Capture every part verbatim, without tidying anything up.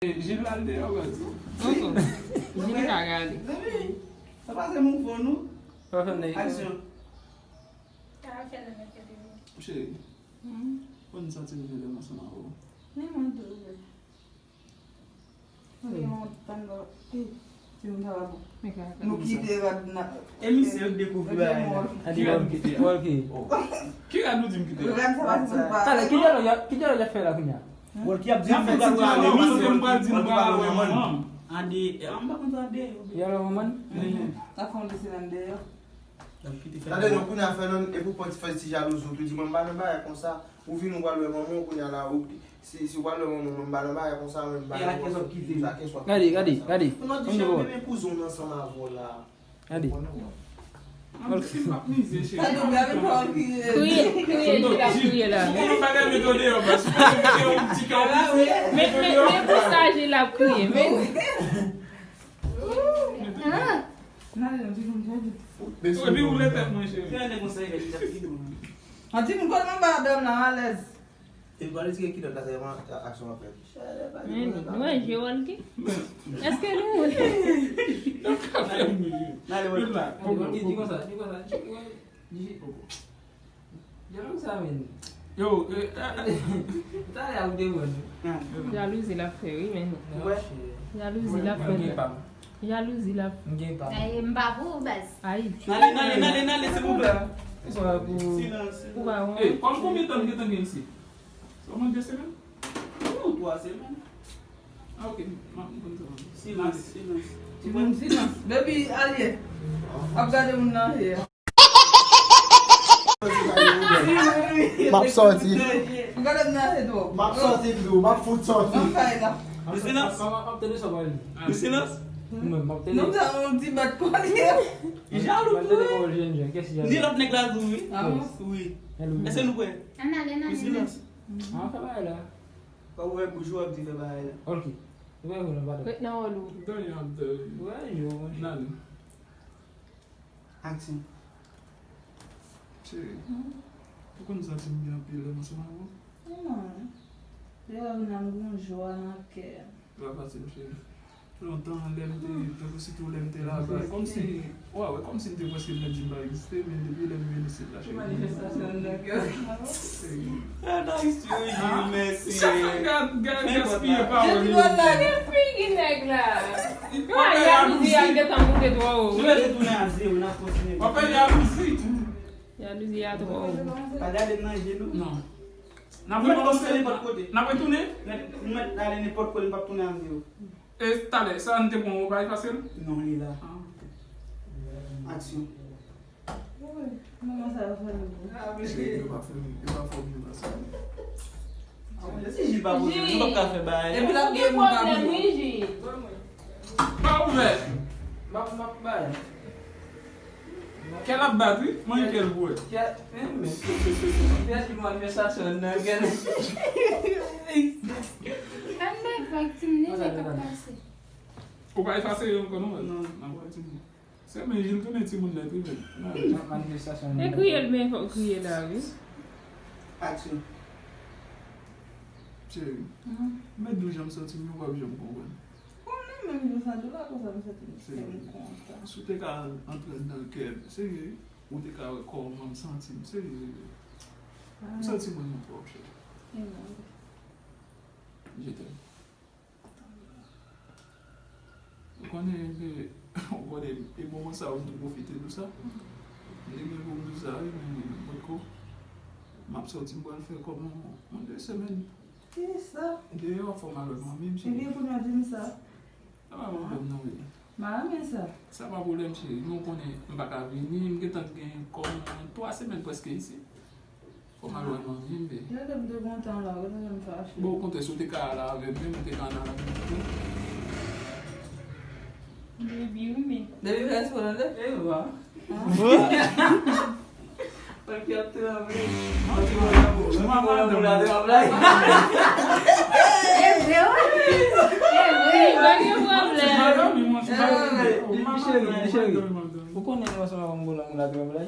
Jil al deyò, baz. Tonton, Jil ka rale. Sa pa se mouvo nou. Aksyon. Cheri, ou konn santi m vle lè m ansanm avè w. Ni mwen tou vre. Mwen gen yon tan nan, eh, ti moun sa pa bon. Nou kite rad nan. E misye yo dekouvri bagay la. Adi, Walky, Walky. Ki rad nou di m kite? Rad sa pa bon pa. Talè, ki dyalòg y ap, ki dyalòg y ap fè la kounye a? Walky ap di m fè ti dyalòg. Misye m pral di m pral wè manman. Ande, an pa konn sa ande. Y al wè manman? Ap fè yon ti semèn deyò. Tande non, kounye a Fènan, epi w pran ti fè ti jalouzi, w tou di mwen m pa nan bagay konsa. Ou vin ou pral wè manman w kounye a la, ou, si, si w pral wè manman w, mwen m pa nan bagay konsa, mwen m pa nan bagay konsa. Gade, gade, gade. Ou nan di jan menm kouzen w nan ansanm avè w la. Gade. Kriye, kriye, li ap kriye la. Men, men, men pou sa, Jil ap kriye, men. Epi woule tèt mwen, cheri. An ti moun kote m ba dòm nan alèz. Epi pale ti kilòt la, se aksyon w ap fè. Men, nou wè je Walky? Èske nou? Di konsa, di konsa. Jaloux sa, men. Yo, eh, eh, eh. Talè a ou te wè. Jalouzi l ap fè, wi, men. Jalouzi l ap fè. Jalouzi l ap. M pa pou ou, baz. Ay. Nale, nale, nale, nale, silvouplè. Silans. Ou pa wont. Eh, kòm konbyen tan m gentan gen isit? Sèlman de semèn? Ou twa semèn. Ah, ok. M ap konn sa. Silans, silans. Ti moun, silans. Baby, ale. Ap gade moun nan ye. M ap sòti. M ap sòti tou. M ap fout sòti. Silans. Silans. Mwen, m ap tande. Non, sa yon ti bat kò li. Li jalou tou, wi. Ni lòt nèg la tou, wi. Ah bon? Wi. Èske nou prè? Ann ale, ann ale. Silans. An fè bagay la. Pa ouvè bouch ou, w ap di fè bagay la. Ok. Ouvè bouch ou, pardon. Ret nan wòl ou. Dòmi ap dòmi. Wè, yo, monchè. Nan. Aksyon. Cheri, ou konn santi m byen anpil lè m ansanm avè w? Non. Lè w ap nan m gon jwa nan kè. Li pa fasil, cheri. Lontan, lè m te, tankou sitou lè m te la, kòmsi, w a wè, kòmsi m te prèske mèt di m pa egziste, men depi lè m vin isit la, cheri. Manifestasyon nan kè. Cheri. Ah, nice to you, mèsi. Chak fwa gad, gad gaspiye pawòl yo. Gad figi nèg la. Yo a jalouzi a gentan moute twò wo. Sou lè se tounen a zewo, n ap kontinye. W ap fè jalouzi. Jalouzi a twò wo. Pa gade m nan je nou. Non. N ap retounen. N ap retounen. Nou mèt ale nenpòt kote, n p ap tounen a zewo. E talè, sa n te pran, ou pa efase l? Non, li la. Ah, ok. Aksyon. Wi, manman sa yo fè nou bon. Cheri, yo pa fè m, yo pa fè m byen pase. Ah, bon, si Jil pa poze, nou p ap ka fè bagay. Epi l ap gen moun ka poze. Wi, Jil. Pa ouvè. M ap, m ap bay. Kè l ap bat, wi. Mwen kè l pou wè. Kè, men, men. Kè di manifestasyon nan kè l. Ann bay vag, timoun, e k ap pase. Ou pa efase yo ankò, non? Non. N ap wè timoun. Se men Jil tounen timoun nèt, wi, men. Nan, nan manifestasyon nan. E kriye l, men fòk kriye la, wi. Aksyon. Cheri, men dou jan m santi m, ou p ap janm konprann. Konnen menm jan sa di w la konsa m santi m fè m kontan. Si w te ka antre anndan kè m, serye, ou te ka wè kòman m santi m, serye. M santi mwen nou twòp, cheri. Je t'aime. Ou konnen, ou konnen, e moman sa yo m tou pwofite di w sa. M te gen pou m di w sa, wi, men m potko. M ap sòti, m pral fè kòm yon, yon de semèn. Kisa? Deyò, fò m al wè manmi m, cheri. Ebyen, kounye a di m sa. Sa pa pwoblèm, non, wi. M pa renmen sa. Sa pa pwoblèm, cheri. Men w konnen, m pa ka vini. M gentan gen kòm twa semèn prèske isit. Fò m al wè manmi m, bebe. Gade m te kontan la, gade m fache. Bon, okontrè, si w te ka al avè m, menm m te ka al avè m tou. Baby, wi, men. Baby, fè espò tande. E wa. Papi ap tranble. Mwen, mwen, mwen, mwen, mwen, mwen. E vre, wi. E vre, pa gen pwoblèm. Di, di cheri, di cheri. Ou konnen nou ansanm avè m, mwen la tranble.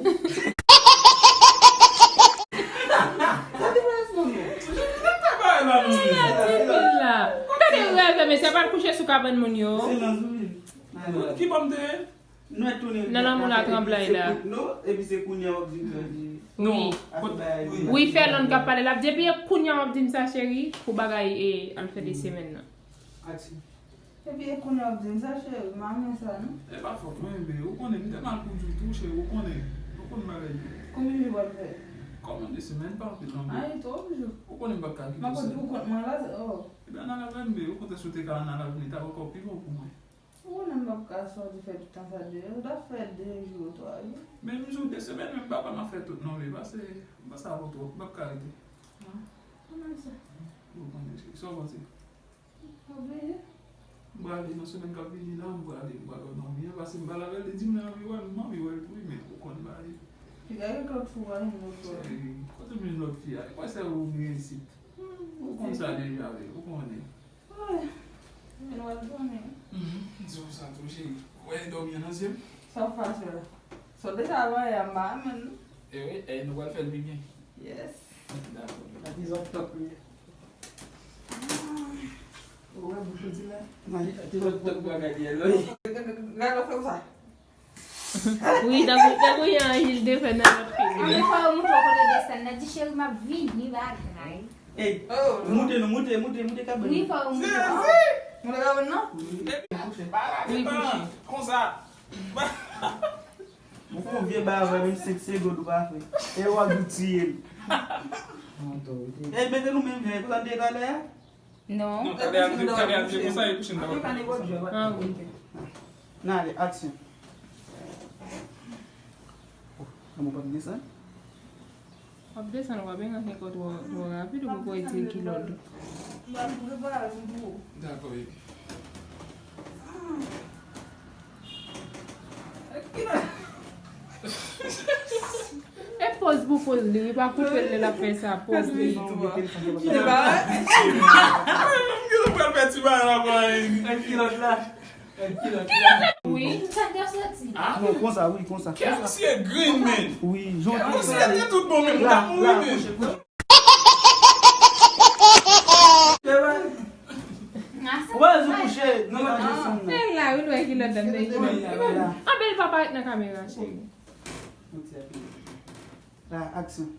Sa te fè espò, non? Sa te fè espò, non? Gade rèv, mesye, pa al kouche sou kabann moun yo. Silans, wi. Ki bò m te ye? Nou tounen nan lanmou la, tranblay la. Epi se kounye a w ap di m sa. Wi. Wi, fè lonn k ap pale la. Depi e kounye a w ap di m sa, cheri, pou bagay e al fè de semèn nan. Aksyon. Epi e kounye a w ap di m sa, cheri, m pa renmen sa, non. E pa fòt mwen, men ou konnen m te mal pou jou tou, cheri, ou konnen. Ou konn bagay yo. Konbyen jou w ap fè? Kòman de semèn pa anpil non, men. Ay, twòp jou. Ou konnen m p ap ka kite w sèl. M ap di w kont mwen la, oh. Ebyen, ann al avè m, men ou konn si w te ka ann al avè m, li t ap ankò pi bon pou mwen. Ou konnen m p ap ka sòti fè tout tan sa deyò, ou t ap fè de jou, twa jou. Menm jou, de semèn, menm papa m ap fè tout non, men pase, m pase avè w twòp, m p ap ka rete. Non, kòman sa? Ou konnen, cheri, sa w panse? Oblije. M prale nan semèn k ap vini la, m prale, m prale nan mi an, paske m pale avè l, li di m li anvi wè m, m anvi wè l tou, wi, men ou konn bagay. Piga gen lòt fi w pral jwenn lòt fi. Cheri, kote m jwenn lòt fi a? E kwè sè ou m gen isit. Ou konn sa deja, wi, ou konnen. Ay, men w al dòmi. Mhm, m di w sa tou, cheri. Ou wè dòmi an nan zye m? Sa w fache la? Sa w deja wè a m pa renmen l non. E wi, e nou pral fè l pi byen. Yes. Dakò. That is hot talk, wi. Ou wè bouch ou di la? Ti hot talk bagay yè la, wi. Gade w fè w sa. Wi, tankou, tankou jan Anjil te fè nan lòt fim. Ann fè yo montre w kote desann nan. Di, cheri, m ap vini bagay. Ey, moute nou, moute, moute, moute kabann nan. Wi, fè yo montre w. Moute kabann nan? Wi, kouche. Konsa. Ou fè yon vye bagay avè menm senk segonn ou pa fè. E w ap vin tiye l. Ey, mete nou menm jan, konsa n te ye talè a? Non. Non, talè a, talè a, se konsa e kouche m ta pral. Ah, wi. N ale, aksyon. Oh, lanmou pa vin desann? W ap desann, w ap enganse kò twò, twò rapid, ou poko retire kilòt ou. M ap prepare m pou ou. Dakò, baby. E pòz pou pòz li, wi, pa koupe l lè l ap fè sa, pòz li. Ki bagay? M gentan pral fè ti bagay la pou anyen. Kilòt la. Kilòt la. Wi. Sa te soti. Non, konsa, wi, konsa. Kè misye green, man. Wi, jodi. Kè misye te tout bon, men m t ap mouri, men. Ou pa bezwen kouche, nou pa bezwen sanm nan. Fè l la, wi, nou wè kilòt dan de. Anben, l pa parèt nan kamera, cheri. La, aksyon.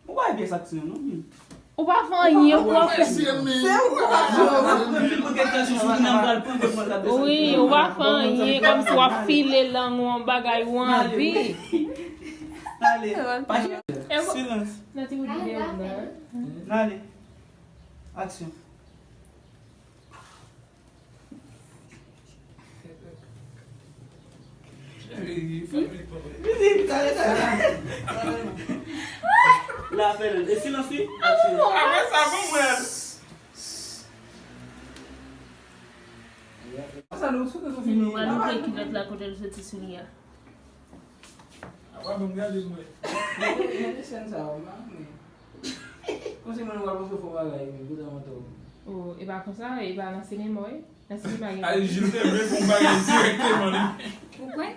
Ou pa gen pyès aksyon, non, men. Ou pa fè anyen, ou pa fè. Se ou ki pa fè. Wi, ou pa fè anyen, kòmsi w ap file lang ou yon bagay ou anvi. Ale. Silans. Nan ti bout vye ou nan. Ale. Aksyon. La, fè l. E silans, wi. Apre sa, bon, mwen. Nou pral ouvri kilòt la kote l soti sou li a. Apa ban m gade m wè. Mete sèn sa, w pa renmen. Konsi mwen wè pase fò bagay, men, bouda mantò. Oh, e pa konsa, e pa nan sinema, wi. Nan sinema, gen. Ay, Jil te vle fè yon bagay dirèkteman, li. Ou kwè?